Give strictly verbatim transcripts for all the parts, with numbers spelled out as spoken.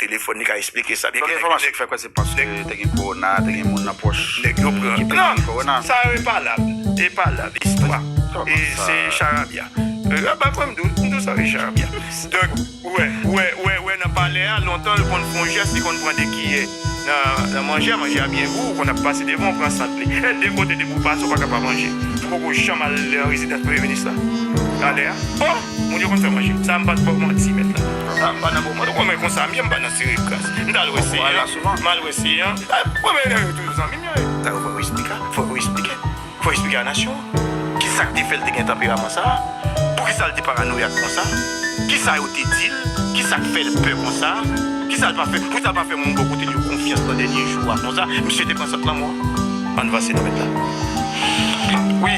telefòn, li ka eksplike sa byen. Donk, enfòmasyon ki fè kwè se paske te gen kowona, te gen moun nan pwòch nèg yo pran. Ki te gen kowona. Non, sa yo e palab. E palab, istwa. E se charabya. E, ba, mwen, m di w, m di w sa, wi, charabya. Donk, ou wè, ou wè, ou wè, ou wè nan palè a, lontan, l konn fè yon jès, li konn pran de kiyè nan, nan manje a, manje a byen gou, ou konn ap pase devan, ou pran sant li. E de kote, depi w pase, ou pa ka pa manje. Ou poko janm al nan rezidans premye minis la? Nan palè a? Oh! Moun yo konn fè manje. Sa m pa t ba w manti, mèt la. Sa m pa nan moman. Ou konn mwen konsa m ye, m pa nan sere kras. M t al wè Seyan. M al wè Seyan. Eh, mwen menm yo toujou zanmi m yo ye. Sa yo fò yo eksplike. Fò yo eksplike. Fò eksplike a nasyon an. Kisa k te fè l te gen tanperaman sa a? Poukisa l te paranoyak konsa? Kisa yo te di l? Kisa k fè l pè konsa? Kisa l pa fè? Poukisa l pa fè moun bò kote l yo konfyans nan dènye jou a konsa? Misye te pran sant lanmò. Ann vanse non mèt la. Wi,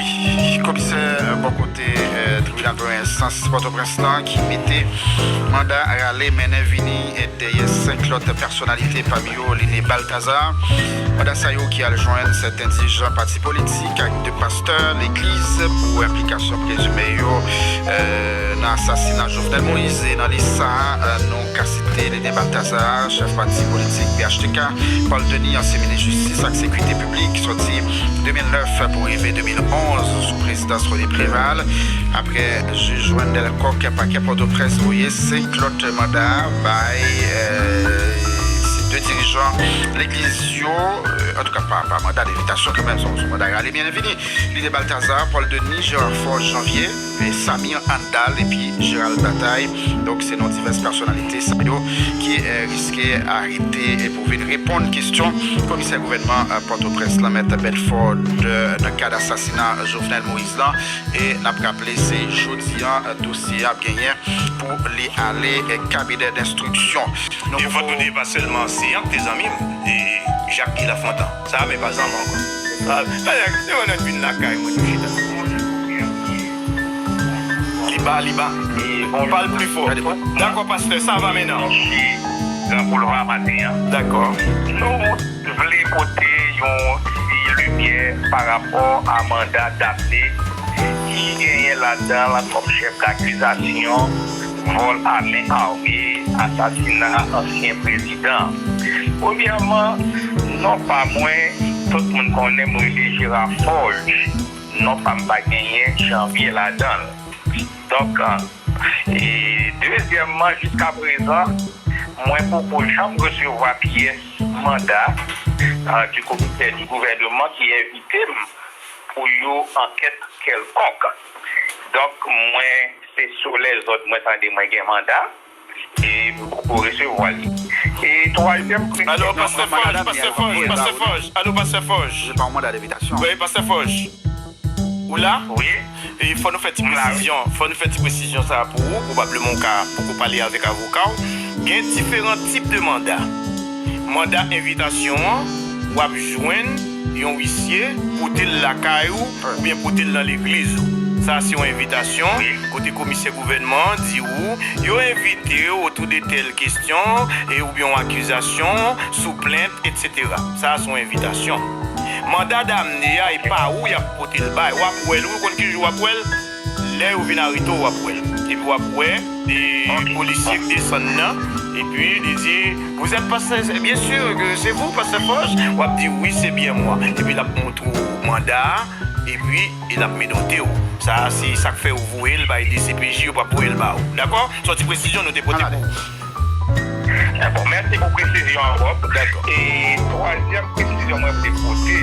komisè bò kote, eh, tribinal premyè enstans Pòtoprens lan ki mete manda rale mennen vini, eh, dèyè senk lòt pèsonalite, pami yo Liné Balthazar. Manda sa yo ki al jwenn sèten dirijan pati politik ak de pastè legliz pou enplikasyon prezime yo, eh, nan asasina Jovenel Moïse. E nan lis sa a, eh, nou ka site Liné Balthazar, chèf pati politik P H T K, Paul Denis, ansyen minis jistis ak sekirite piblik, soti de mil nèf pou rive de mil onz sou prezidans René Préval. Apre jij Wendell Coq, pakè Pòtoprens voye senk lòt manda bay, eh, se de dirijan legliz yo, eh, antouka pa, pa manda, envitasyon kanmenm, se yon manda rale byenvini. Liné Balthazar, Paul Denis, Gérard Forge Janvier, e Samir Handal epi Gérald Bataille. Donk, se non divès pèsonalite sa yo ki, eh, riske arete e pou vin reponn kesyon komisè gouvènman, eh, Pòtoprens lan, mèt Bedford, eh, nan kad asasina Jovenel Moïse lan. E n ap raple, se jodi an, eh, dosye a ap genyen pou li ale, eh, kabinè denstriksyon. E fòk nou di, e pa sèlman Seyan ki te zanmi m, e Jacques Guy Lafontant. Sa a, men pa zanmi ankò. Sa a, talè, se yon lòt vin lakay mwen, nou chita. Li ba, li ba. Pale pli fò. Dakò, pastè, sa va mennan. Gran Boulva maten an. Dakò. Nou vle pote yon ti limyè pa rapò a manda Damné ki genyen ladan l kòm chèf dakizasyon vòl a men ame, asasina ansyen prezidan. Premyèman, non pa mwen, tout moun konnen m rele Gérard Forge. Non pa m pa genyen Janvier ladan l. Donk, e, dezyèmman, jiskaprezan, mwen poko janm resevwa pyès manda, a, di komisè di gouvènman ki envite m pou yon ankèt kèlkonk. Donk, mwen, se sou lèzòd mwen tande mwen gen manda, e m poko resevwa li. E twazyèm kritè. Alo, pastè Fòj, pastè Fòj, pastè Fòj. Alo, pastè Fòj. Se pa yon manda denvitasyon. Wi, pastè Fòj. Ou la? Wi. E fò nou fè ti presizyon. Fò nou fè ti presizyon sa a pou ou. Pwobableman ou ka poko pale avèk avoka w. Gen diferan tip de manda. Manda envitasyon an, w ap jwenn yon wisye, pote l lakay ou, oubyen pote l nan legliz ou. Sa a se yon envitasyon, kote komisè gouvènman an di ou, yo envite w otou de tèl kesyon, e oubyen yon akizasyon, sou plent, etsetera. Sa a se yon envitasyon. Manda Damné a, e pa ou y ap pote l bay. W ap wè l, wi, ou konn ki jou w ap wè l? Lè yo vin arete w, w ap wè l. Epi w ap wè, e, polisye k desann nan, epi li di, "Vous êtes pasteur, bien sûr que c'est vous, pasteur Forge?" W ap di, "Oui, c'est bien moi." Epi l ap montre w manda a, epi l ap menote w. Sa a, se sa k fè yo voye l bay D C P J, yo p ap voye l ba ou. Dakò? Se yon ti presizyon nou te pote pou ou. Bon, mèsi pou presizyon an, Bob. Dakò. E twazyèm presizyon mwen vle pote.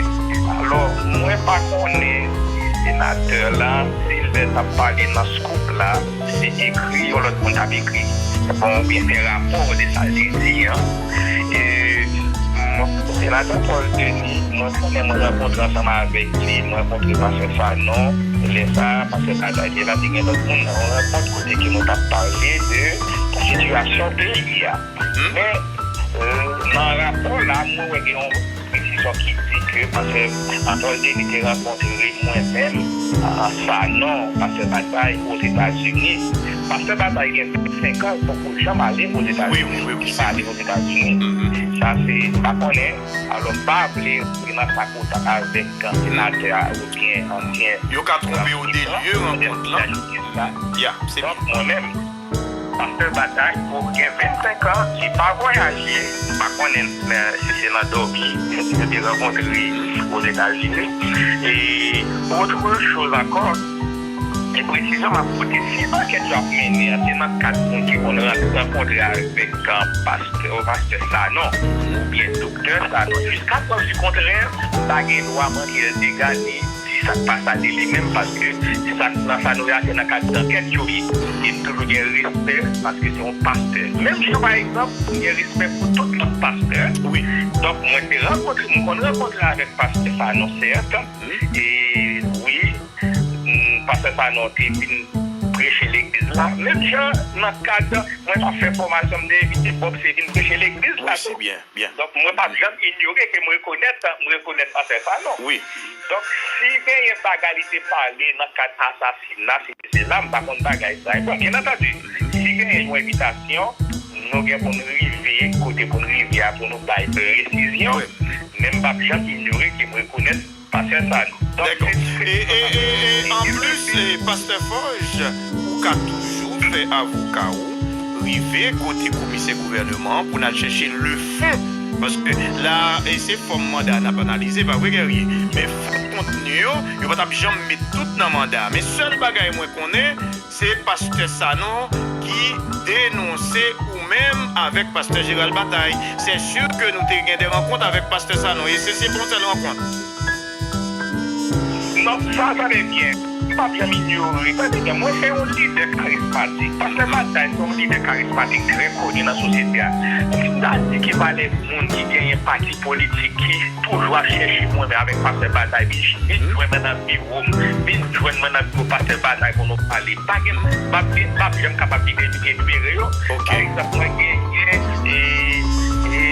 Alò, mwen pa konnen si senatè la, si lè l t ap pale nan scoop la, se ekri yon lòt moun t ap ekri. Bon, oubyen fè rapò de sa l te di an. E, m, senatè Paul Denis, mwen konnen mwen rankontre ansanm avèk li, mwen rankontre pastè Sanon, lè sa a, pastè Bataille te la, te gen lòt moun nan yon rankont kote ke nou t ap pale de sitiyasyon peyi a. Men, euh, nan rapò la, mwen wè gen yon presizyon ki di ke pastè Paul Denis te rankontre mwen menm, a, Sanon, pastè Bataille, Ozetazini. Pastè Bataille gen vennsenk an, poko janm ale Ozetazini. Wi, wi, wi, wi. Li pa ale Ozetazini. Sa se, m pa konnen. Alò, m pa vle rantre nan sa kontak avèk senatè a oubyen ansyen. Yo ka twonpe yo de lye rankont lan. Ya, se byen. Donk, mwen menm, Pastè Batay, pou gen vennsenk an, li pa vwayaje, m pa konnen, men si se nan dòmi, yo te rankontre Ozetazini. E otre choz ankò, e presizyon m ap pote, si ankèt yo ap mennen an, se nan kad moun ki konn ran-, rankontre avèk, euh, pastè, pastè Sanon, oubyen doktè Sanon. Jiska prèv di kontrè, pa gen dwa manke l dega ni di sa k pa sa de li menm, paske sa, nan sa nou ye a, se nan kad dankèt yo ye. E toujou gen respè, paske se yon pastè. Menm jan, pa egzanp, m gen respè pou tout lòt pastè. Wi. Donk, mwen te rankontre, m konn rankontre avèk pastè Sanon, sèt. E wi, m, pastè Sanon te vin preche legliz la. Menm jan, nan kad, mwen t ap fè fòmasyon, m te envite Bob Sevi vin preche legliz la tou. Wi, se byen. Byen. Donk, mwen p ap janm inyore ke m rekonèt, m rekonèt pastè Sanon. Wi. Donk, si genyen bagay li te pale nan kad asasina, si se la, m pa konn bagay sa. Bon, byen antandi, si genyen yon envitasyon, nou gen pou n rive kote pou n rive a pou nou bay presizyon. Wi. Men m p ap janm inyore ke m rekonèt pastè Sanon. Donk, dakò. Se, se e, e, e, e, an plis, e, pastè Forge, ou ka toujou fè avoka ou rive kote komisè gouvènman an pou n al chèche le fon. Paske la, e se fòm manda n ap analize, pa vre, Guerrier? Men fon kontni yo, yo pa t ap janm met tout nan manda. Men sèl bagay mwen konnen, se pastè Sanon ki denonse ou menm avèk pastè Gérald Bataille. Se si ke nou te gen de rankont avèk pastè Sanon, e se, se pa yon sèl rankont. Non, sa, tande byen. M p ap janm inyore. Tande byen, mwen se yon lidè karizmatik. Pastè Bataille se yon lidè karizmatik trè koni nan sosyete a. Si m ta di ki valè moun ki genyen pati politik ki toujou ap chèche mwen, men avèk pastè Bataille, vin, vin jwenn mwen nan biwo m, vin jwenn mwen nan biwo pastè Bataille pou nou pale. Pa gen, m ap, m ap janm kapab vin enumere yo. Ok. Pa egzanp, mwen genyen, e, e,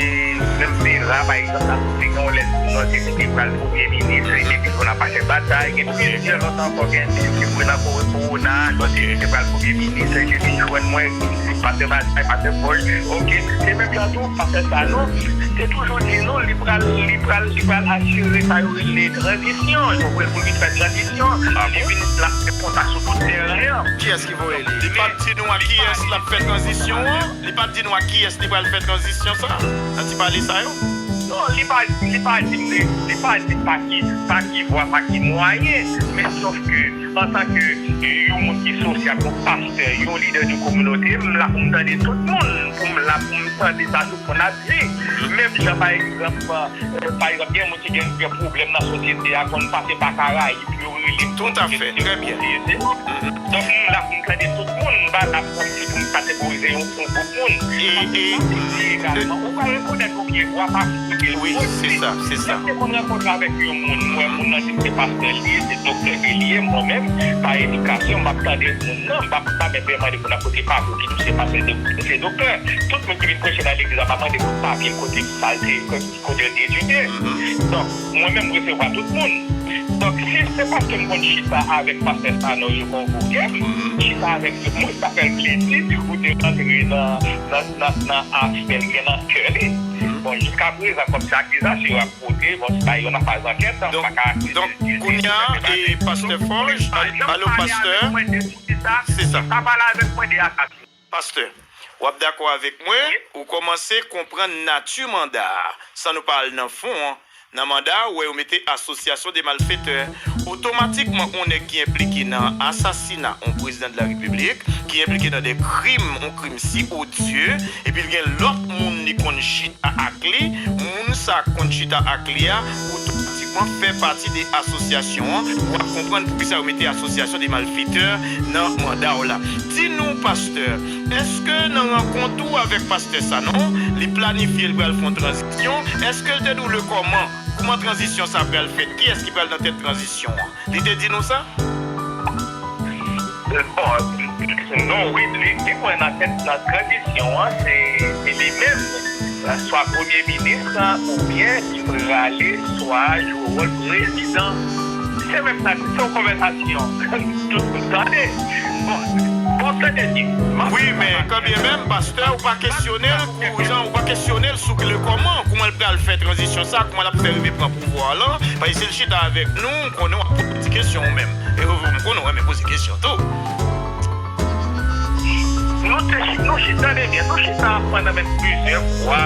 menm Vera, pa egzanp, la, te gen yon lèt pou mwen, se li te pral premye minis, li te vin jwenn ak pastè Bataille, gen plizyè lòt ankò, gen, se vre nan ko-, kowona, lòt te pral premye minis, li te vin jwenn mwen, pastè Bataille, pastè Forge, ok, se menm jan tou, pastè Sanon, te toujou di nou, li pral, li pral, li pral asire sa yo rele tranzisyon, yo voye l pou l vin fè tranzisyon, li vin, l ap fè kontak sou tout teren an. Kiyès ki voye li? Li pa t di nou a kiyès l ap fè tranzisyon an? Li pa t di nou a kiyès li pral fè tranzisyon sa? Nan ti pale sa yo? Non, li pa, li pa di m, li pa di pa ki, pa ki vwa, pa ki mwayen, men sòf ke, antanke, e, yon moun ki sosyab, yon pastè, yon lidè de kominote, m la pou m tande tout moun, pou m la pou m tande sa tout moun ap di. Menm jan, pa egzanp, e, pa egzap, gen moun ki gen, gen pwoblèm nan sosyete a, konn pase pa Karayib, yo rele m. Tout à fait, très bien. Donk, m la pou m tande tout moun, m pa la kòmsi pou m kategorize yon, yon gwoup moun. E, e, egalman, ou ka rekonèt yon vye vwa pa fouye l. Wi, se sa, se sa. Lè m te konn rankontre avèk yon moun, m wè moun nan di m se pastè li ye, se doktè ke li ye, mwen menm, pa edikasyon, m ap tande moun nan, m pa, m pa menm mande moun nan kote papye ki di se pastè, se doktè. Tout moun ki vin preche nan legliz la, pa mande kote papye, kote sa l te, kote l te etidye. Donk, mwen menm, m resevwa tout moun. Donk, si se paske m konn chita avèk pastè Sanon, yo konvoke m, chita avèk yo, mwen, sa fè l plezi, ou te rantre nan, nan, nan, nan aspè l gen nan kè li. Bon, jiska prezan, kòm se akizasyon yo ap pote, bon, se pa yon afaz ankèt, m pa ka akize l. Donk, kounye a, e, pastè Forge, al-, alo, pastè, se sa. Sa pale avèk mwen de asasina. Pastè, w ap dakò avèk mwen, ou kòmanse konprann nati manda a. San nou pa al nan fon an, nan manda a, ou wè yo mete asosyasyon de malfetè. Otomatikman, yon nèg ki enplike nan asasina yon prezidan de la repiblik, ki enplike nan de krim, yon krim si odye, epi l gen lòt moun li konn chita ak li, moun sa konn chita ak li a, otomatikman fè pati de asosyasyon an, w ap konprann poukisa yo mete asosyasyon de malfetè nan manda w la. Di nou, pastè, èske nan rankont ou avèk pastè Sanon, li planifye l pral fè yon tranzisyon? Èske l te di w le kòman? Kòman tranzisyon sa pral fèt? Kiyès ki pral nan tèt tranzisyon an? Li te di nou sa? Bon, non, wi, li, li kwè nan tèt, nan tranzisyon an, se, se li menm, swa premye minis, oubyen li prale, swa jwe wòl prezidan. Se menm sa, se yon konvèsasyon. Tout moun tande. Bon, bon, tande byen. Wi, men kanmenm, pastè, ou pa kesyone l, jan, ou pa kesyone l sou le kòman, kòman l pral fè tranzisyon sa, kòman l ap fè rive pran pouvwa lan, paske si l chita avèk nou, m konnen w ap poze kesyon ou menm. E ou, m konnen w renmen poze kesyon tou. Nou te chi-, nou chita, tande byen, nou chita pandan menm plizyè fwa.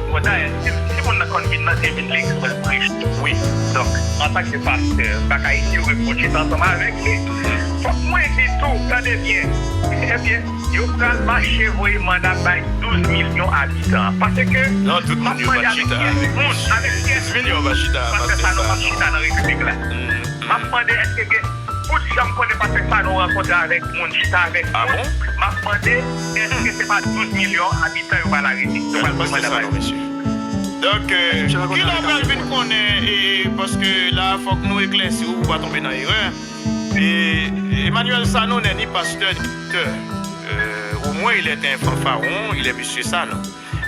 Bon, dayè, si, si moun nan konn vin nan, te vin legliz pou l preche. Wi. Donk, antanke pastè, m pa ka inyore moun chita ansanm avèk li. Fòk mwen di tou, tande byen, ebyen, yo pral mache voye manda bay douz milyon abitan. Paske, non, tout moun yo pa chita avèk moun, avèk kiyès moun pastè Sanon ap chita nan repiblik la. M ap mande, èske gen, pou jan m konnen pastè Sanon rankontre avèk moun, chita avèk moun, m ap mande, èske se pa douz milyon abitan yo pral arete, yo pral voye manda bay? Donk, kilè w pral vin konnen, e, paske la, fòk nou eklèsi w pou w pa tonbe nan erè. E, Emmanuel Sanon n'est ni pasteur ni docteur. Euh, au moins, il est un fanfaron, il est monsieur Sanon.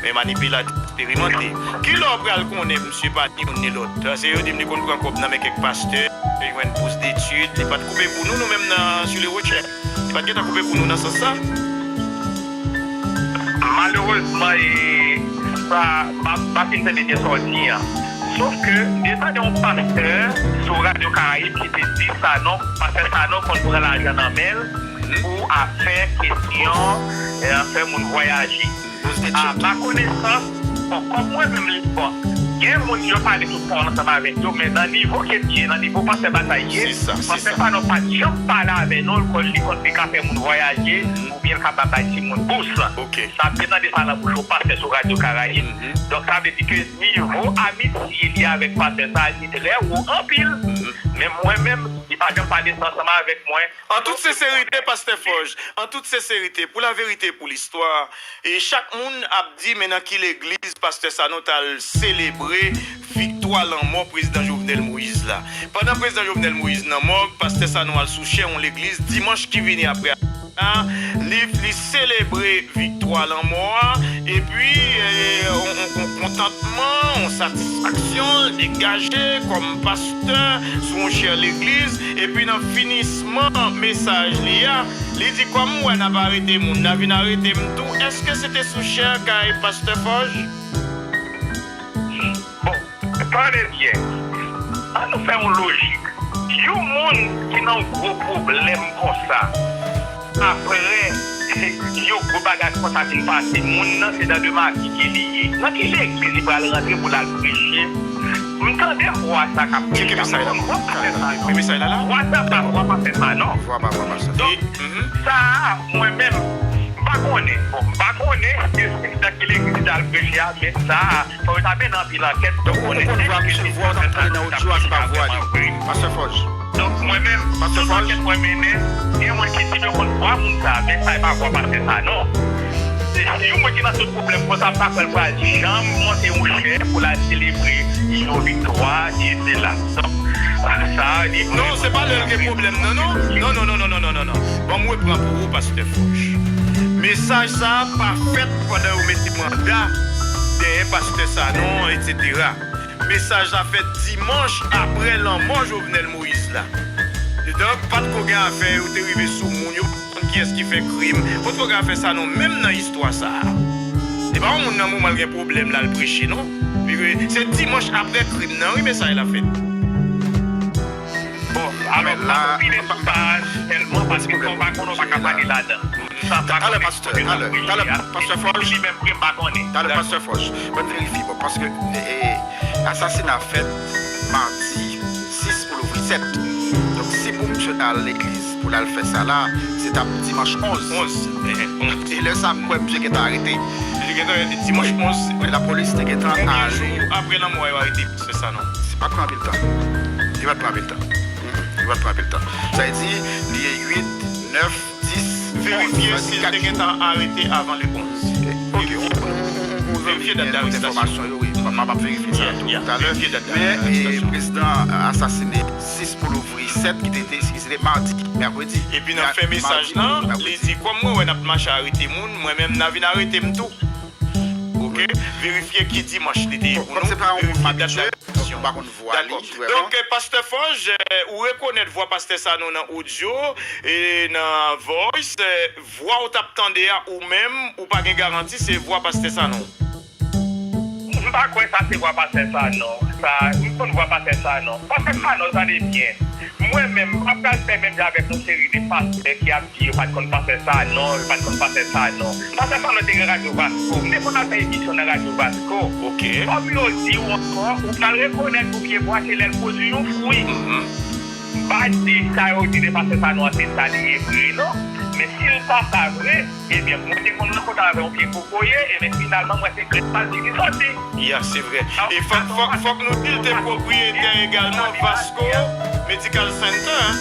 Men manipilatè eksperimanté. Kilè w pral konnen misye pa ni youn ni lòt? Paske yo di m li konn pran kòb nan men kèk pastè, li jwenn bous detid, li pa t koupe pou nou, nou menm nan Sur les Rochers. Li pa t gentan koupe pou nou nan sans sa. Malerezman, e, sa, m ap, m ap fin tande byen sa w di an. Sof ke, m te tande yon pastè sou Radyo Karayib ki te di Sanon, pastè Sanon konn pran lajan nan men l pou afè kesyon, e, fè moun vwayaje. A ma konesans, bon, kòm mwen menm, li, bon, gen moun yo pale tout tan ansanm avèk yo, men nan nivo ke m ye, nan nivo pastè Batay ye, pastè Sanon pa t janm pale avè nou, l konn, li konn li ka fè moun vwayaje, oubyen l ka ba bay timoun bous. M ap te tande sa nan bouch yon pastè sou Radyo Karayib. Donk, sa vle di ke nivo amitye li avèk pastè sa a, li trè wo anpil. Men mwen menm, li pa janm pale sa ansanm avèk mwen. An tout senserite, pastè Fòj, an tout senserite, pou laverite, pou listwa, e chak moun ap di, men nan ki legliz pastè Sanon t al selebre viktwa lanmò prezidan Jovenel Moïse la. Pandan prezidan Jovenel Moïse nan mòg, pastè Sanon al sou chè yon legliz dimanch ki vini apre a, li, li selebre viktwa lanmò a, epi, e, on, on, on kontantman, on satisfaksyon, l degaje kòm pastè sou yon chè legliz, epi nan finisman mesaj li a, li di, kòm m wè n ap arete moun, n a vin arete m tou. Èske se te sou chè kay pastè Fòj? Bon, tande byen. An nou fè yon lojik. Yon moun ki nan yon gwo pwoblèm konsa, apre yon gwo bagay konsa fin pase, moun nan se dan de maki ke li ye. Nan ki legliz li pral rantre pou l al preche? M tande vwa sa k ap preche a. M konn vwa pastè sa, non. Vwa sa pa vwa pastè sa, non. Donk, sa a, mwen menm, m pa konnen. Bon, m pa konnen si se nan ki legliz li t al preche a, men sa a, fò yo ta mennen anpil ankèt pou konnen èske se vwa sa k ap pale nan odyo a, se pa vwa li. Pastè Fòj. Donk, mwen menm, tout ankèt mwen mennen, gen moun ki di m yo konn vwa moun sa a, men sa e pa vwa pastè sa, non. Se, se yon moun ki nan tout pwoblèm konsa, m pa kwè l pral janm monte yon chè pou l al selebre yon viktwa, e sela. Donk, sa a, li... Non, se pa lè l gen pwoblèm, non, non. Non, non, non, non, non, non, non, non. Ban m repran pou ou, pastè Fòj. Mesaj sa a pa fèt pandan yo mete manda dèyè pastè Sanon, etsetera. Mesaj la fèt dimanch apre lanmò Jovenel Moïse la. Donk, pa t ko gen afè yo te rive sou moun, yo pa t konn kiyès ki fè krim. Pa t ko gen afè Sanon menm nan istwa sa a. Se pa yon moun nan moman l gen pwoblèm la l preche, non. Se dimanch apre krim nan, wi, mesaj la fèt. Bon, alò, m pa konpile sou sa a tèlman paske sa w pa konnen, w pa ka pale ladan. Talè, pastè, talè, talè, pastè Fòj. Li menm vre, m pa konnen. Talè, pastè Fòj. Mwen verifye, bon, paske, e, e, asasina fèt madi sis pou louvri sèt. Donk, si pou misye ta al legliz pou l al fè sa la, se t ap dimanch onz. Onz. E lè sa a, m kwè misye gentan arete. Li gentan arete dimanch onz. Wi, lapolis te gentan ale. Konbyen jou apre lanmò yo arete pastè Sanon? Se pa t pran anpil tan. Li pa t pran anpil tan. Li pa t pran anpil tan. Sa vle di, li ye uit, nèf, dis, onz. Verifye si l te gentan arete avan le onz. Ok, on, on, on, on verifye dat darestasyon yo, wi. M, m ap verifye sa tou talè. Men, e, prezidan asasine sis pou louvri sèt, ki te, te, ki se te madi, mèkredi. Epi nan fen mesaj lan, li di, kòm mwen wè n ap mache arete moun, mwen menm n a vin arete m tou. Ok? Verifye ki dimanch li te ye pou nou. Verifye dat darestasyon. Dakò. Donk, eh, pastè Fòj, eh, ou rekonèt vwa pastè Sanon nan odyo e nan voice, eh, vwa ou t ap tande a ou menm, ou pa gen garanti se vwa pastè Sanon? M pa kwè sa se vwa pastè Sanon. Sa, m konn vwa pastè Sanon. Pastè Sanon, tande byen. Mwen menm, m pa pral fè menm jan avèk yon seri de pastè ki ap di yo pa t konn pastè Sanon, yo pa t konn pastè Sanon. Pastè Sanon te gen Radyo Vasko. M te konn al fè emisyon nan Radyo Vasko. Ok. Kòm yo di w ankò, ou pral rekonèt yon pyebwa, se lè l pwodui yon fwi. M pa di sa yo di de pastè Sanon an se sa li ye vre, non. Men si l pa sa vre, ebyen, mwen te konn rankontre avè yon pye kokoye, ebyen, finalman, mwen se grenn pastè ki soti. Ya, se vre. E fòk, fòk, fòk nou di l te pwopriyetè egalman Vasco Medical Center, hein.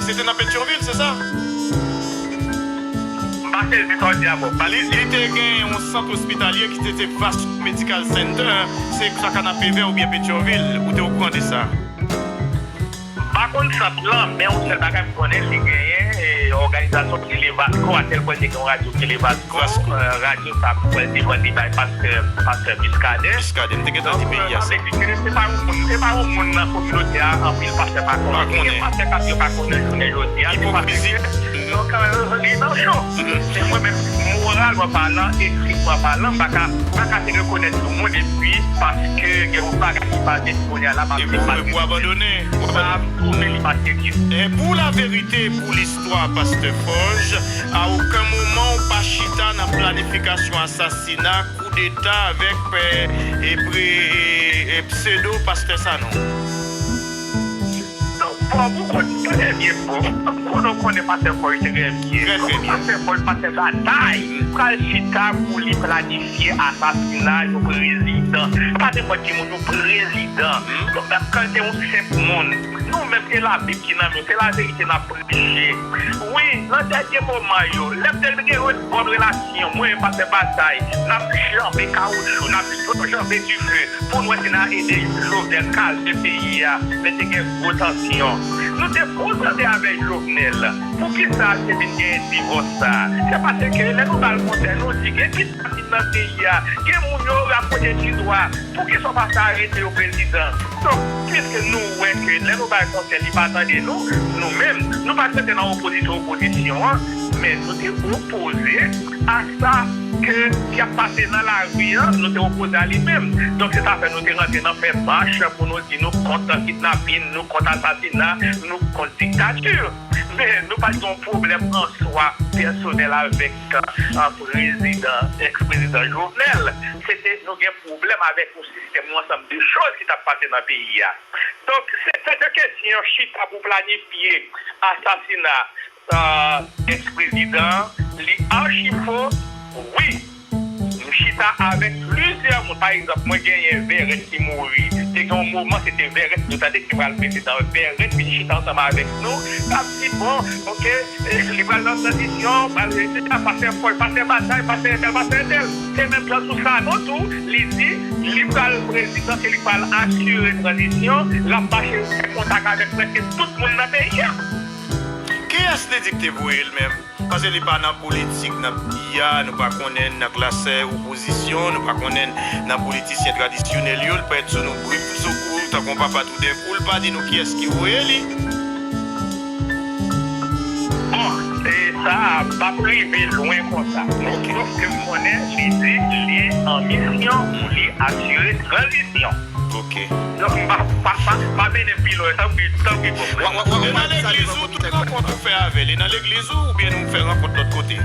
Se te nan Petyonvil, se sa? M pa sezi sa w di a, bro. Li, li te gen yon sant ospitalye ki te, te Vasco Medical Center, hein. Se sa Kanapevè oubyen Petyonvil, ou te okouran de sa? M pa konn sant lan, men yon sèl bagay m konnen, li genyen, e, òganizasyon ki rele Vasco, a tèl pwen li te gen yon radyo ki rele Vasco. Vasco. E, radyo sa, pou wè, te vandi bay pastè, pastè Muscadin. Muscadin, m te gentan di peyi a sa. Donk, e, sa vle di ke se pa yon moun, se pa yon moun nan kominote a, anpil pastè pa konnen. Pa konnen. Gen pastè k ap yo pa konnen jounen jodi a, se paske, donk, e, li nan cho. Men mwen menm, moralman palan, etikman palan, m pa ka, m pa ka te rekonèt yon moun epi paske gen yon bagay ki pase kounye a la, m ap di pa. Epi w abandone. Sa, m twouve li pa serye. E pou laverite, pou listwa, pastè Forge, a okenn moman ou pa chita nan planifikasyon asasina, koudeta avèk, e, e, pre-, e, e, pseudo pastè Sanon? Pòv ou konn trè byen, pòv. M konnen w konnen pastè Forge trè byen. Trè, trè byen. Kòman pastè Forge, pastè Batay, pral chita pou li planifye asasina yon prezidan? Pa nenpòt ki moun, yon prezidan. Donk, menm kan l te yon senp moun, nou menm se Labib ki nan men, se laverite n ap preche. Wi, nan dènye moman yo, lè m te gen yon bòn relasyon, mwen, pastè Batay, n ap janbe kawoutchou, n ap janbe dife. Pou n wè si n a ede Jovenel kalme peyi a, lè te gen gwo tansyon. Nou te bon tande avèk Jovenel. Poukisa te vin gen divòs sa a? Se paske lè nou ba l konsèy, nou di gen kidnapin nan peyi a, gen moun yo ap pote ti dwa. Poukisa w pa sa arete yo, prezidan? Donk, piske nou wè ke lè nou ba l konsèy, li pa tande nou, nou menm, nou pa t rete nan opozisyon, opozisyon an, men nou te opoze a sa ke, k ap pase nan lari an, nou te opoze a li menm. Donk, se sa fè nou te rantre nan fè mach pou nou di nou kont kidnapin, nou kont asasina, nou kont diktati. Men nou pa t gen yon pwoblèm an swa pèsonèl avèk, a, prezidan, eks-prezidan Jovenel. Se te nou gen pwoblèm avèk yon sistèm, yon ansanm de choz ki t ap pase nan peyi a. Donk, se, se te kesyon chita pou planifye asasina, a, eks-prezidan an, li achi fo, wi. M chita avèk plizyè moun. Pa egzanp, mwen genyen Verrette ki mouri. Te gen yon moman, se te Verrette, nou tande ki pral prezidan. Verrette vin chita ansanm avèk nou. L ap di, bon, oke, e, li pral nan tranzisyon, pral, e, se sa, pastè Forge, pastè Batay, pastè entèl, pastè entèl. Se menm jan sou Sanon tou, li di, li pral prezidan, se li k pral asire tranzisyon, l ap mache fè kontak avèk prèske tout moun nan peyi a. Kiyès li di k te voye l menm? Paske li pa nan politik, nan peyi a, nou pa konnen l nan klasè opozisyon, nou pa konnen l nan politisyen tradisyonèl yo, l parèt sou nou brip sou kou, tankou yon papa toudenkou, l pa di nou kiyès ki voye li. Bon, e sa a p ap rive lwen konsa. Ok. Sòf ke m konnen li di li an misyon pou li asire tranzisyon. Ok. Donk, m pa, pa, pa, pa mennen pi lwen, tanpri, tanpri, bro. Wa, wa, wa, e nan legliz ou, tout rankont ou fè avè l, e nan legliz ou, oubyen nou fè rankont lòt kote? M,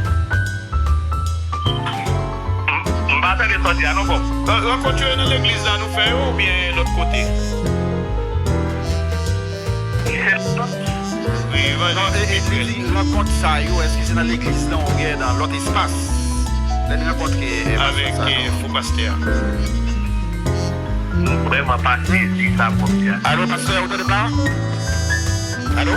m pa tande sa w di a non, bro. Ran-, rankont yo e nan legliz la nou fè yo, oubyen lòt kote? Wi, non, e, e, e, rankont sa yo, èske se nan legliz lan oubyen nan lòt espas? Lè n rankontre, e, pastè Sanon. Avèk, e, fo pastè a. M vrèman pa sezi sa, bro. Alo, pastè, ou tande m la? Alo?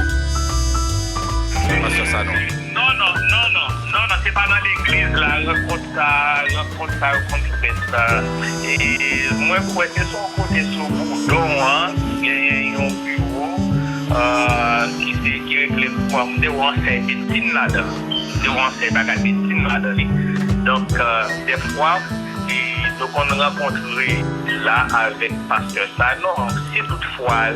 Pastè Sanon. Non, non, non, non, non, non, se pa nan legliz la, rankont sa, rankont sa yo konn fèt. E mwen kwè se sou yon kote sou Boudon an, genyen yon biwo, euh, ki se, ki regle pou mwen, m te wè yon sèy medsin ladan l. M te wè yon sèy bagay medsin ladan li. Donk, euh, dèfwa, e nou konn rankontre la avèk pastè Sanon. Si toutfwa, l,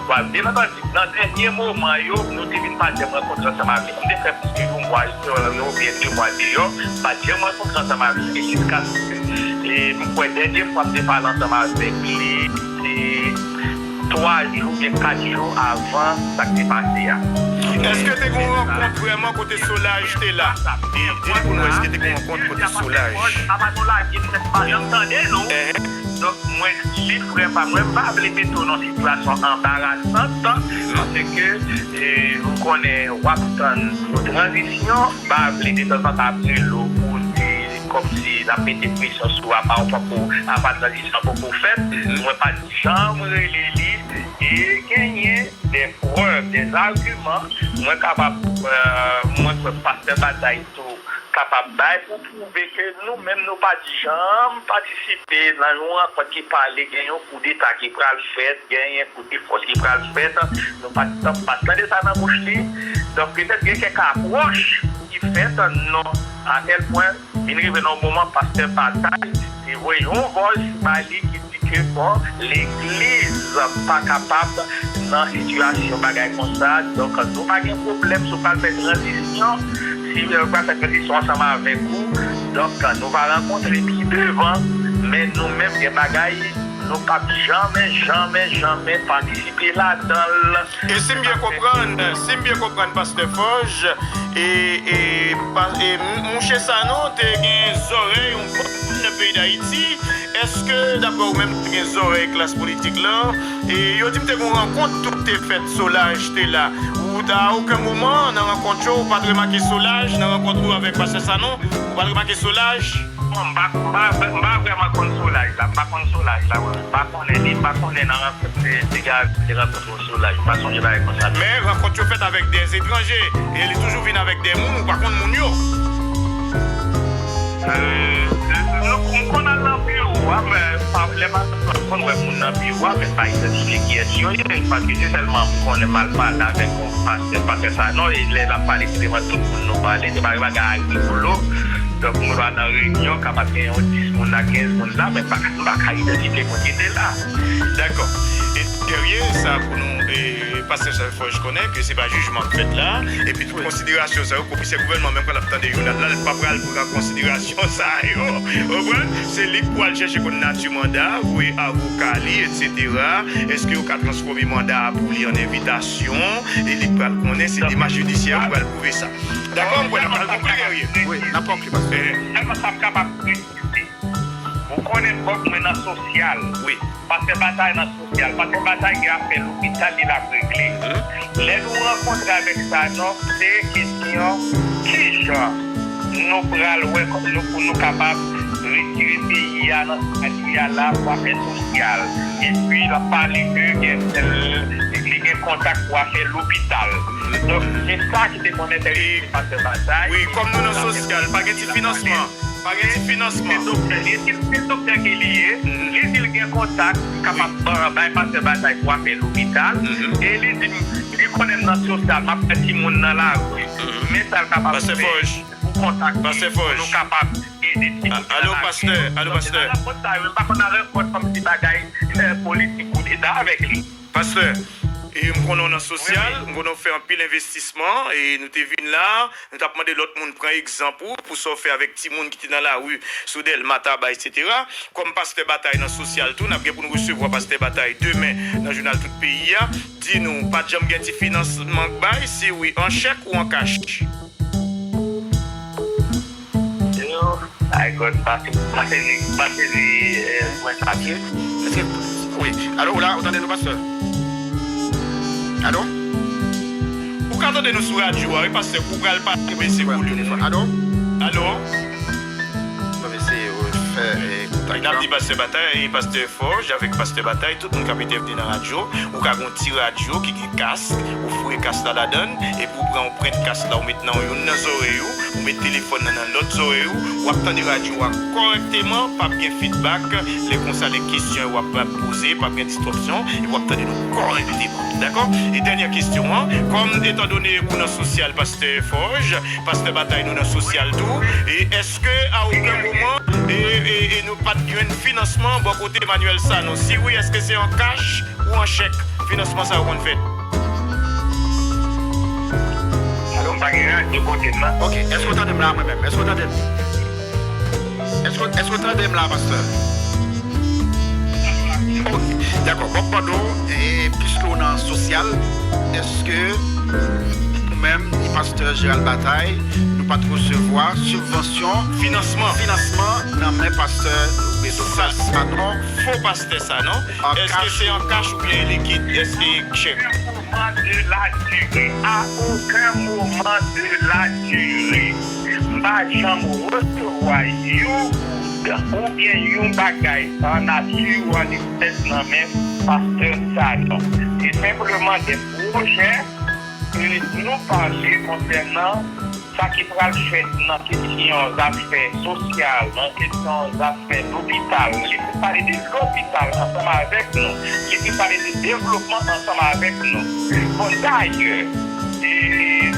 wa, byen antandi, nan dènye moman yo, nou te vin pa janm rankontre ansanm avè l. M te fè plis ke yon mwa, yon, yon oubyen de mwa deyò, m pa t janm rankontre ansanm avè l. E jiskaske, e, m kwè dènye fwa m te pale ansanm avèk li, se twa jou oubyen kat jou avan sa k te pase a. Èske te gen yon rankont vrèman kote Solaj te la? E di n pou nou, èske te gen yon rankont kote Solaj? Apa nou lage m, m pa janm tande nou. Donk, mwen, li frè pa mwen, m pa vle mete w nan sitiyasyon anbarasan, paske, e, m konnen w ap tann yon tranzisyon, m pa vle detanzantan ap rele w pou di kòmsi l ap mete presyon sou w, apa w poko, apa tranzisyon poko fèt. Mwen pa t janm rele li, e genyen de prèv, de agiman, mwen kapab, e, mwen kwè Pastè Batay tou kapab bay pou pwouve ke nou menm nou pa t janm patisipe nan yon rankont ki pale gen yon koudeta ki pral fèt, genyen koudefòs ki pral fèt. Nou pa t, pa t tande sa nan bouch li. Donk, petèt gen kèk apwòch ki fèt, non, atèl pwen, vin rive nan yon moman, Pastè Batay te voye yon vòys ba li ki di ke, bon, legliz pa kapab nan sitiyasyon bagay konsa. Donk, nou pa gen pwoblèm si w pral fè tranzisyon, si w pral fè tranzisyon ansanm avèk ou. Donk, nou va rankontre pi devan, men nou menm gen bagay nou p ap janmen, janmen, janmen patisipe ladan l. E si m byen konprann, si m byen konprann, Pastè Fòj, e, e, pa, e, m-, mouche Sanon te gen zòrèy yon bon moun nan peyi Dayiti. Èske, daprè ou menm, te gen zòrèy klas politik la? E yo di m te gen yon rankont tou ki te fèt, Solaj te la. Ou ta, a okenn moman nan rankont yo, ou pa t remake Solaj, nan rankont ou avèk Pastè Sanon, ou pa t remake Solaj? Bon, m pa, m pa, m pa vrèman konn Solaj la. M pa konn Solaj la, wè. M pa konnen li, m pa konnen nan rankont, se, se gade, se rankont Solaj. M pa sonje bagay konsa. Men rankont yo fèt avèk de etranje, e li toujou vin avèk de moun, ou pa konn moun yo. E, nou, m konn al nan biwo a, men pa, lè m al, m konn wè moun nan biwo a, men m pa idantifye kiyès yo ye, paske se sèlman m konnen m al pale avèk yon pastè, pastè Sanon, e lè l ap pale, se devan tout moun nou pale, se pa yon bagay a rigolo. Donk, moun yo al nan reyinyon, kapab gen yon dis moun la, kenz moun la, men m pa, m pa ka idantifye moun ki te la. Dakò. E Guerrier, sa pou nou, e, pastè Fòj konnen ke se pa jijman k fèt la, epi tout konsiderasyon sa yo, komisè gouvènman menm kan l ap tande jounal la, l pa pral pran konsiderasyon sa yo. Ou konprann? Se li k pral chèche konn nati manda, voye avoka li, etsetera. Èske yo ka transfòme manda a pou li an envitasyon? E li pral konnen, se demach jidisyè yo pral pwouve sa. Dakò, m kwè n ap pral konkli, Guerrier. Wi, n ap konkli, pastè. Sèlman sa m kapab presize. Ou konnen bòs mwen nan sosyal. Wi. Pastè Batay nan sosyal. Pastè Batay gen afè lopital li l ap regle. Lè nou rankontre avèk Sanon, se kesyon kijan nou pral wè kò-, nou, pou nou kapab retire peyi a nan sa li a la pou afè sosyal. Epi l ap pale ke gen, li gen kontak pou afè lopital. Donk, se sa ki te konn enterese pastè Batay. Wi, kòm nou nan sosyal, pa gen ti finansman. Pa gen ti finansman. Se doktè, li di se doktè ke li ye. Li di l gen kontak, kapab ban, bay pastè Batay pou afè lopital. E li di m, li konnen m nan sosyal, m ap fè timoun nan lari. Men sa l kapab fè pou kontak li, pou nou kapab ede timoun nan lari. Alo, pastè, alo, pastè. Nan rankont sa yo, m pa konn nan rankont kòmsi bagay, eh, politik koudeta avèk li. Pastè, e m konnen w nan sosyal, m konnen w fè anpil envestisman, e nou te vin la, nou t ap mande lòt moun pran egzanp ou, pou sa w fè avèk timoun ki te nan lari sou Dèlma, Taba, etsetera. Kòm pastè Batay nan sosyal tou, n ap gen pou n resevwa pastè Batay demen nan jounal Tout Peyi a. Di nou, pa t janm gen ti finansman k bay, si wi, an chèk ou an kach? Yo, ay God, pa sezi, pa sezi, pa sezi, eh, pwen sa. Èske, èske, wi. Alo, ou la, ou tande nou, pastè? Alo? Ou ka tande nou sou radyo a, wi, pastè, ou pral pa bese volim nan. Alo? Alo? N ap eseye refè, eh, kontak la. N ap di pastè Batay, pastè Fòj avèk pastè Batay, tout moun k ap entèvni nan radyo, ou ka gon ti radyo ki gen kask, ou foure kask la ladann, epi ou pran yon pwent kask la, ou met nan youn nan zòrèy ou, ou met telefòn nan nan lòt zòrèy ou, w ap tande radyo a kòrèkteman, p ap gen feedback, lè konsa lè kesyon yo ap, ap poze, p ap gen distòpsyon, epi w ap tande nou kòrèkteman. Dakò? E dènyè kesyon an, kòm etandone ou nan sosyal, pastè Fòj, pastè Batay nou nan sosyal tou, e èske a okenn moman, e, e, e nou pa t jwenn finansman bò kote Emmanuel Sanon? Si wi, èske se an kach ou an chèk finansman sa yo konn fèt? Alo, m pa gen radyo kote m nan. Ok, èske w tande m la mwen menm? Èske w tande m? Èske, èske w tande m la, pastè? Ok, dakò. Dakò. Bob Bordeaux, e piske w nan sosyal, èske ou menm, e pastè Gérald Bataille, nou pa t resevwa sibvansyon, finansman, finansman nan men pastè Sanon, fo pastè Sanon? Èske se an kach oubyen likid? Èske chèk? Moman de la dire, a okenn moman de la dire, m pa janm resevwa yon goud oubyen yon bagay an nati, an espès nan men pastè Sanon. Se senpleman de pwojè ke nou pale konsènan sa ki pral fèt nan kesyon zafè sosyal, nan kesyon zafè lopital. Li te pale de lopital ansanm avèk nou. Li te pale de devlopman ansanm avèk nou. Bon, dayè, e,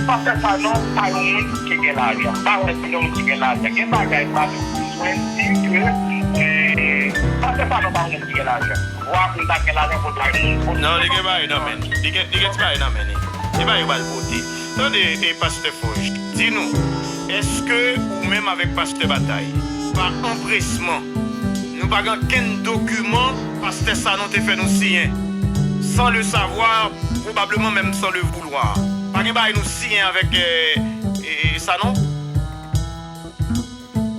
pastè Sanon pa yon moun ki gen lajan. Pa wè se yon moun ki gen lajan. Gen bagay pa nou bezwen di ke, e, pastè Sanon pa yon moun ki gen lajan. Vwa pou l ta gen lajan pou l ta gen moun. Non, li gen bagay nan men li. Li gen, li gen ti bagay nan men li. Li gen bagay yo ba l pote. Tande, e, pastè Fòj, di nou, èske ou menm avèk pastè Batay, pa anpresman, nou pa gen okenn dokiman pastè Sanon te fè nou siyen, sans le savoir, probablement même sans le vouloir? Pa gen bagay nou siyen avèk, e, e, Sanon?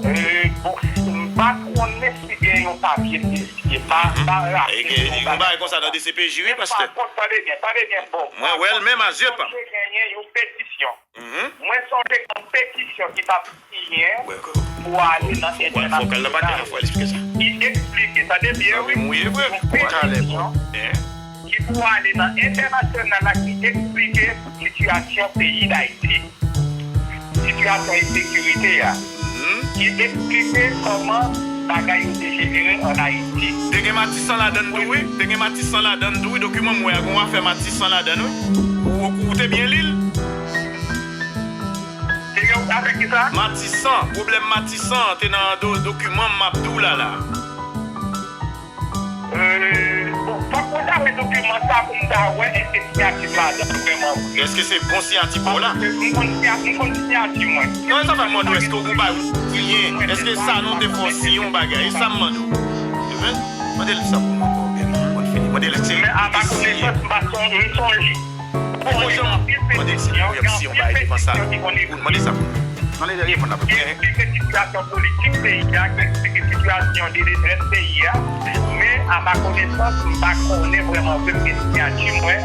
E, bon, m pa konnen si gen yon papye spesifye, pa, pa raple. E, e, yon bagay konsa nan D C P J, wi, pastè. Pa kont, tande byen, tande byen, bon. Mwen wè l menm a zye pa m. Mwen sonje genyen yon petisyon. Mwen sonje gen yon petisyon ki t ap siyen pou ale nan entènasyonal. Ki eksplike, tande byen, wi, yon petisyon ki pou ale nan entènasyonal la ki eksplike sitiyasyon peyi Dayiti, sitiyasyon ensekirite a, ki eksplike kòman bagay yo dejenere ann Ayiti. Te gen Matisan ladann tou, wi. Te gen Matisan ladann tou, wi. Dokiman m wè a, gen yon afè Matisan ladann, wi. Ou, ou, ou te byen li l? Te gen avèk ki sa? Matisan, pwoblèm Matisan te nan do-, dokiman m ap di w la, la. E, bon, fòk mwen ta wè dokiman sa pou m ta wè èske siyati m ladan l vrèman vre. Èske se bon siyati pa w la? Paske m konn siyati, m konn siyati mwen. Non, e sa fè m mande w, èske w gon bagay ou siyen? Èske Sanon te fè w siyen yon bagay? E sa m mande w. Mande l sa pou nou ankò, byen, pou n fini. Mande l si li te siyen. Men a ma konesans, m pa son-, m sonje. Ou jan mande si pou y ap siyen yon bagay devan sa. Ou mande sa pou nou. Mande l reponn la pou nou. Ki eksplike sitiyasyon politik peyi a, ki eksplike sitiyasyon de detrès peyi a. Men, a ma konesans, m pa konnen vrèman vre m gen siyati mwen,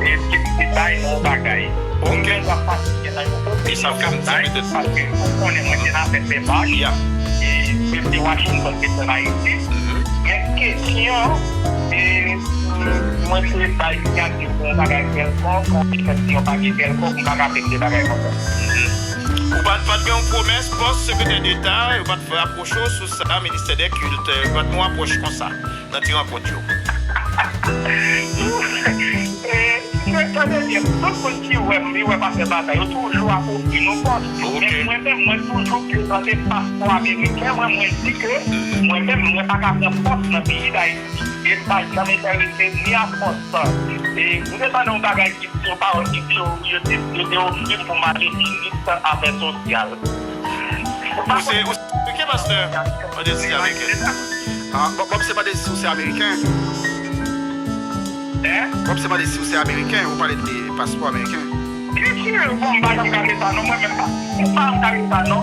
e, ke m te bay nan yon bagay. Oubyen m ap patisipe nan yon pwosedi yo k ap bay, paske ou konnen mwen te nan afè demach, e, m te Washington, m te ann Ayiti. Men kesyon, e, mwen te bay siyati pou yon bagay kèlkonk, konpetans yon bagay kèlkonk, m pa ka fè de bagay konsa. Ou pa t, pa t gen yon pwomès pòs sekretè deta, yo pa t fè apwoche w sou sa, ministè dè kilt, yo pa t gen yon apwòch konsa nan ti rankont yo? E, tande byen, tout moun ki wè m, li wè pastè Batay, yo toujou ap ofri nou pòs. Men mwen menm, mwen toujou prezante paspò ameriken mwen, mwen di ke mwen menm, mwen pa ka pran pòs nan peyi Dayiti. E pa janm enterese ni a pòs sa. E, m te tande yon bagay ki di, yon pawòl ki di, yo, yo te, yo te ofri m pou m ale minis afè sosyal. Ou se, ou se ameriken, pastè? Mande si se ameriken. Ah, Bob, Bob se mande si w se ameriken. Hein? Bob se mande si w se ameriken, ou pale de paspò ameriken. Byen si, bon, m pa janm kache sa non, mwen menm pa, m pa janm kache sa non.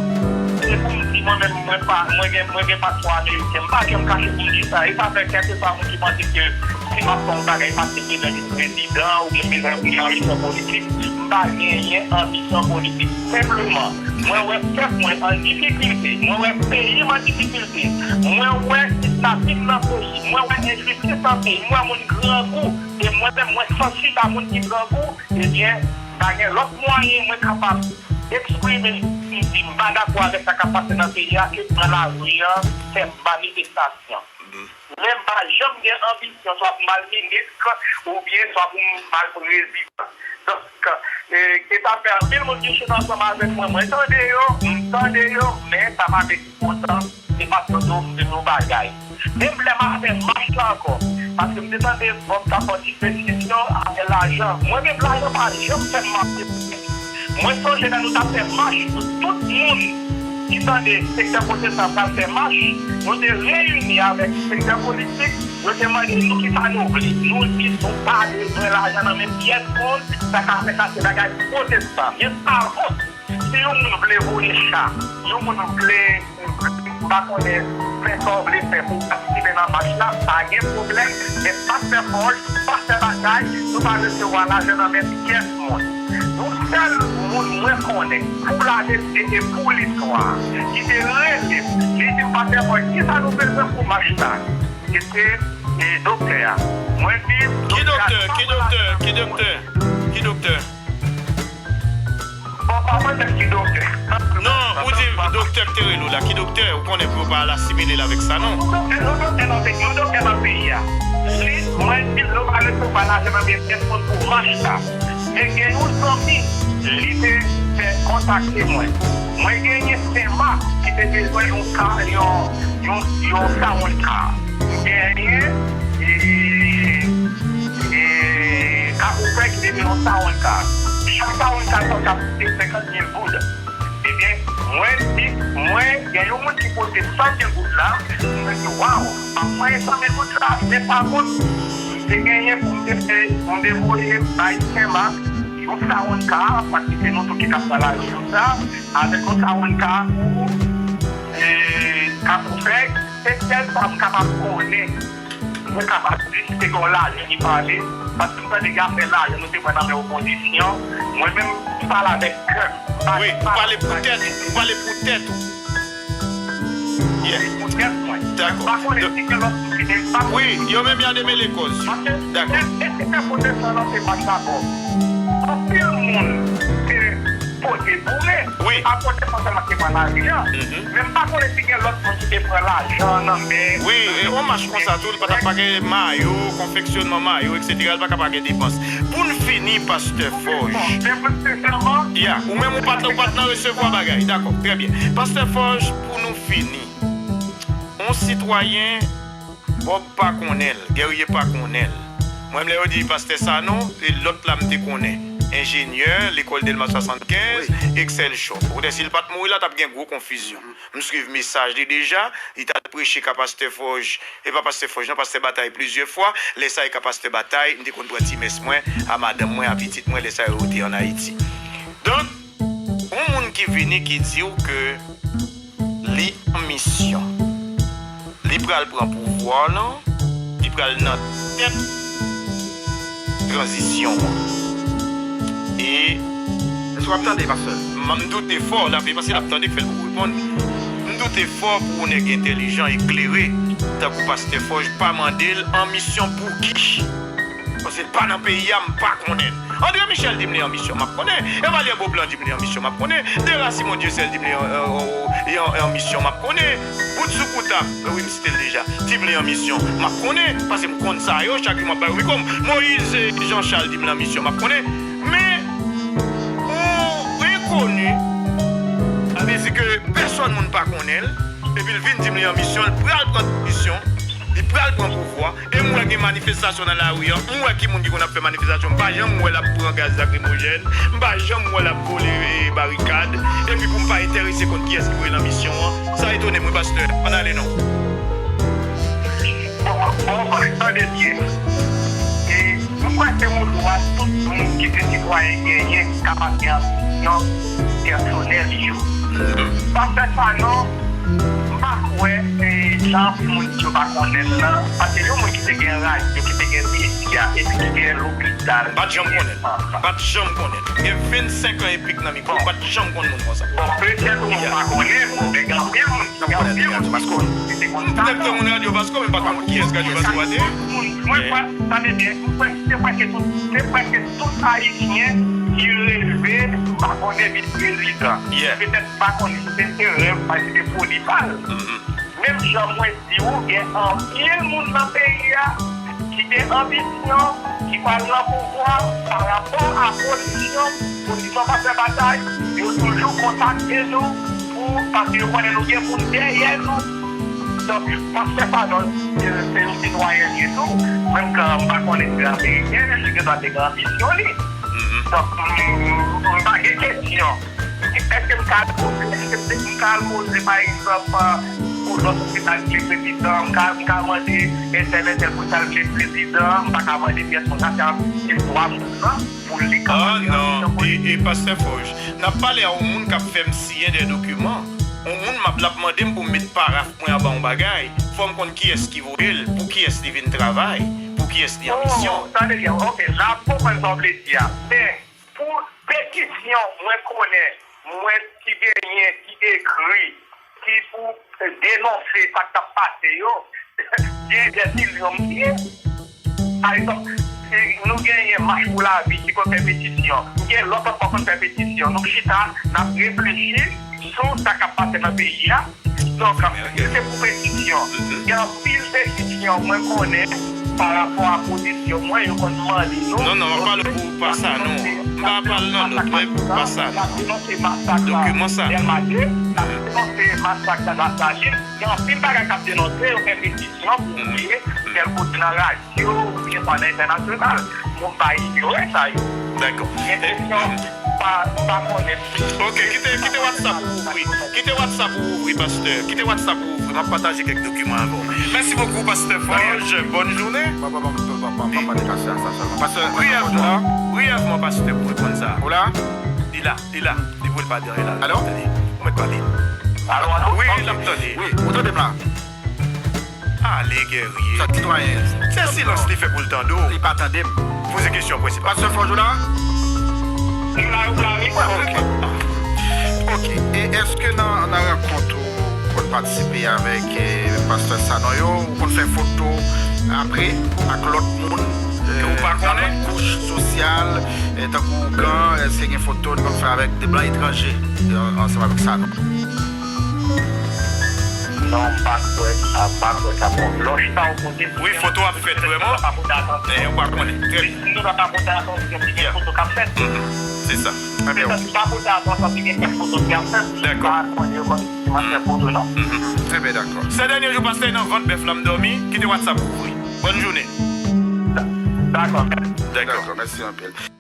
Se pou m di mwen menm, mwen pa, mwen gen, mwen gen paspò ameriken. M pa janm kache pou m di sa. E sa fè kèlkeswa moun ki panse ke si m ap fè yon bagay, m ap te bezwen vin prezidan oubyen m bezwen vin anbisyon politik, m pa genyen anbisyon politik. Senpleman, mwen wè pèp mwen an difikilte, mwen wè peyi m an difikilte, mwen wè kidnapin nan peyi, mwen wè enjistis nan peyi, mwen wè moun grangou, e mwen menm mwen santi pa moun ki grangou, ebyen, pa gen lòt mwayen mwen kapab eksprime m, m di m pa dakò avèk sa k ap pase nan peyi a ke pran lari a, fè manifestasyon. Men m pa janm gen anbisyon swa pou m al minis oubyen swa pou m al prezidan. Donk, e, e sa fè anpil moun ki chita ansanm avèk mwen, mwen tande yo, m tande yo, men sa pa vle di poutan se pa yo te ofri nou bagay. Menm lè m ap fè mach la ankò, paske m te tande Bob t ap fè yon ti pèsisyon avè lajan. Mwen menm, lajan pa janm fè m mache. Mwen sonje lè nou t ap fè mach pou tout moun ki tande sektè pwotestan pral fè mach, nou te reyini avèk sektè politik, nou te mande nou kisa nou vle. Nou di nou pa bezwen lajan nan men pyès moun, sa ka fè sa se bagay pwotestan. Gen sa vòt. Si yon moun vle voye cha, yon moun vle, m pa konnen, fè sa w vle fè pou w patisipe nan mach la, pa gen pwoblèm. Men pastè Fòj, pastè Batay, nou pa resevwa lajan nan men pyès moun. Yon sèl moun mwen konnen, pou lavète e pou listwa, ki te rele m, li di m, pastè Fòj, kisa nou bezwen pou mach la? Se te, e, doktè a. Mwen di, ki doktè, ki doktè, ki doktè, ki doktè? Bon, pa mwen menm ki doktè. Non, ou di doktè k te rele w la. Ki doktè? Ou konnen pou yo pa al asimile l avèk sa, non. Yon doktè, yon doktè nan peyi, yon doktè nan peyi a. Li, mwen di l nou pa resevwa lajan nan men pyès moun pou mach la. Men gen yon zanmi, li te fè kontakte mwen. Mwen genyen Senmak ki te bezwen yon ka, yon, yon, yon sound car. M genyen, e, e, Kakoufè ki te gen yon sound car. Chak sound car sa t ap koute senkant mil goud. Ebyen, mwen di, mwen, gen yon moun ki pote san mil goud la, mwen di, waw, m ap mwen san mil goud la, men pa kont, m te genyen pou m te fè, pou m te voye bay Senmak, yon sound car, paske se nou tout ki t ap nan lari konsa, avèk yon sound car pou, e, Kakoufè, se sèl sa m kapab konnen. Mwen kapab di, si te gen yon lajan ki pale, paske m tande gen afè lajan nou te pran nan men opozisyon. Mwen menm, m pale avèk kè m. M pa, wi, m ou pa, pale pou tèt, ou pale pou tèt ou. Yeah. Pou tèt mwen. Dakò. M pa konnen si gen lòt moun ki te, m pa konnen. Wi, yo menm y a demele kòz. Paske, dakò, e, e, e, e, kote sa nan se pa dakò. Anpil moun te pote boure. Wi. A kote sa sèlman ki pran lajan. Mhm. Men m pa konnen si gen lòt moun ki te pran lajan nan men. Wi, e, yon mach konsa tou, li pa t ap pa gen mayo, konfeksyonman mayo, et cetera, li pa ka pa gen depans. Pou n fini, pastè Fòj. Bon, men pou sensèman, ya, ou menm ou pa t, ou pa t nan resevwa bagay. Dakò, trè byen. Pastè Fòj, pou nou fini. On sitwayen Bob pa konnen l, Guerrier pa konnen l. Mwen, lè yo di pastè Sanon, e lòt la m te konnen. Enjenyè, lekòl Dèlma swasannkenz, wi, Excel Shop. Poutèt si l pa t mouri la, t ap gen gwo konfizyon. M swiv mesaj li deja, li t al preche ka pastè Fòj, e pa pastè Fòj non, pastè Batay plizyè fwa. Lè sa e ka pastè Batay, m te konn pran ti mès mwen, a madanm mwen, a pitit mwen, lè sa yo te ann Ayiti. Donk, yon moun ki vini ki di w ke li an misyon. Li pral pran pouvwa w lan, li pral nan tèt tranzisyon an. E èske w ap tande, pastè? M, m doute fò, l ap, e paske l ap tande k fè l poko reponn. M doute fò pou yon nèg entèlijan, eklere, tankou pastè Fòj, pa mande l an misyon pou ki? Paske l pa nan peyi a, m pa konnen l. André Michel di m li an misyon, m ap konnen. Evalye Beauplan di m li an misyon, m ap konnen. Dera Simon Dieuseul di m li an, an, an, an, an misyon, m ap konnen. Bout sou Kouta, wi, m site l deja, di m li an misyon, m ap konnen. Paske m konn sa yo, chak jou m ap ba yo mikwo m. Moïse Jean Charles di m li an misyon, m ap konnen. Men, yon enkoni, sa vle di ke pèsòn moun pa konnen l, epi l vin di m li an misyon, l pral pran misyon, li pral pran pouvwa. E m wè gen manifestasyon nan lari an. M wè ki moun ki konn ap fè manifestasyon. M pa janm wè l ap pran gaz lakrimojèn. M pa janm wè l ap vole, e, barikad. Epi pou m pa enterese konn kiyès ki voye l an misyon an. Sa etone m, wi, pastè. Ann ale non. Bon, bon, bon, tande byen. E, m kwè se yon dwa tout moun ki se sitwayen genyen kapab gen opinyon pèsonèl yo. Pastè Sanon, m pa kwè, e, jan anpil moun di yo pa konnen l lan, paske yon moun ki te gen radyo, ki te gen medya, epi ki gen lopital. M pa t janm konnen l. M pa t janm konnen l. Gen vennsenk an epi k nan mikwo, m pa t janm konn moun konsa. Bon, petèt ou pa konnen, men gen anpil moun, gen anpil moun ki konnen. M petèt gen moun Radyo Vasco, men m pa t konn kiyès Radyo Vasco a te ye. Mwen kwè, tande byen, m kwè se prèske tout, se prèske tout Ayisyen ki reve pa konnen vis prezidan. Yeah. Petèt pa konnen si se erè, pa si se foli pa l. Mhm. Menm jan mwen di w, gen anpil moun nan peyi a ki gen anbisyon, ki pral nan pouvwa pa rapò a pozisyon, pozisyon pastè Batay, yo toujou kontakte nou pou, paske yo konnen nou gen moun dèyè nou. Donk, pastè Sanon, se, se yon sitwayen li tou, menm kan m pa konnen si l ameriken, li gendwa te gen anbisyon li. Mhm. Donk, m, m pa gen kesyon. M Èske m ka al poze, èske m ka al poze, pa egzanp, pou lòt moun ki ta vle prezidan, m ka, m ka mande entèl, entèl pou ta vle prezidan, m pa ka mande pyès moun sa, se dwa moun nan pou li ka mande an non, e, e pastè Fòj, n ap pale a yon moun k ap fè m siyen de dokiman. Yon moun m ap, l ap mande m pou m met paraf mwen anba yon bagay, fò m konn kiyès ki voye l, pou kiyès li vin travay, pou kiyès li an misyon. Oh, tande byen, ok, la m konprann sa w vle di a. Men, pou petisyon, mwen konnen, mwen ki genyen, ki ekri, ki pou denonse sa k t ap pase yo, gen dè milyon m siyen. Pa egzanp, si nou genyen Mach pou Lavi ki konn fè petisyon, nou gen lòt ankò konn fè petisyon. Nou chita, n ap reflechi sou sa k ap pase nan peyi a. Donk, si se pou petisyon, gen anpil petisyon mwen konnen pa rapò a pozisyon mwen, yo konn mande nou. Non, non, m ap pale pou pa sa, non. M pa pale nan lòt, men pou pa sa, non. N ap denonse masak la, Dèlma de, n ap denonse masak la, Lasalin. Gen anpil bagay k ap denonse, yo fè petisyon pou voye tèl kote nan radyo oubyen pa nan entènasyonal. Moun pa inyore sa yo. Dakò. Gen kesyon pa, pa konnen. Ok, kite, kite WhatsApp ou ouvri. Kite WhatsApp ou ouvri, pastè. Kite WhatsApp ou ouvri. M ap pataje kèk dokiman avè w. Mèsi bokou, pastè Fòj. Bòn jounen. Brièvman, brièvman, pastè, pou reponn sa. Ou la? Li la, li la. Li pou l pa dèyè la. Alo? Ou mèt pale. Alo, alo? Wi, l ap tande. Wi, ou tande m la? Ale, Guerrier. Sa sitwayen. Se silans li fè pou l tande w. Li pa tande m. Poze kesyon prensipal. Pastè Fòj ou la? M la, m la, wi. Ok. Ok. E èske nan, nan rankont ou konn patisipe avèk, eh, pastè Sanon yo, ou konn fè foto apre ak lòt moun, eh, nan lòt kouch sosyal, eh, tankou ougan, èske gen foto nou konn fè avèk de blan etranje, eh, ansanm avèk Sanon? Non, m pa kwè sa, m pa kwè sa. Bon, lè w chita yon kote, wi, foto ap fèt vrèman. Sa pa pote atansyon. Eh, ou pa konnen. Trè byen. Si nou ta pa pote atansyon, si gen foto k ap fèt. Mhm. Se sa. Trè byen. Se sa, si pa pote atansyon, si gen kèk foto ki ap fèt, dakò. Pa konnen yo konn kòmanse foto, non. Mhm. Trè byen, dakò. Sè dènye jou pastè nan vant bèf la m dòmi, kite WhatsApp ouvri. Bòn jounen. Dakò, mèsi. Dakò. Dakò, mèsi anpil.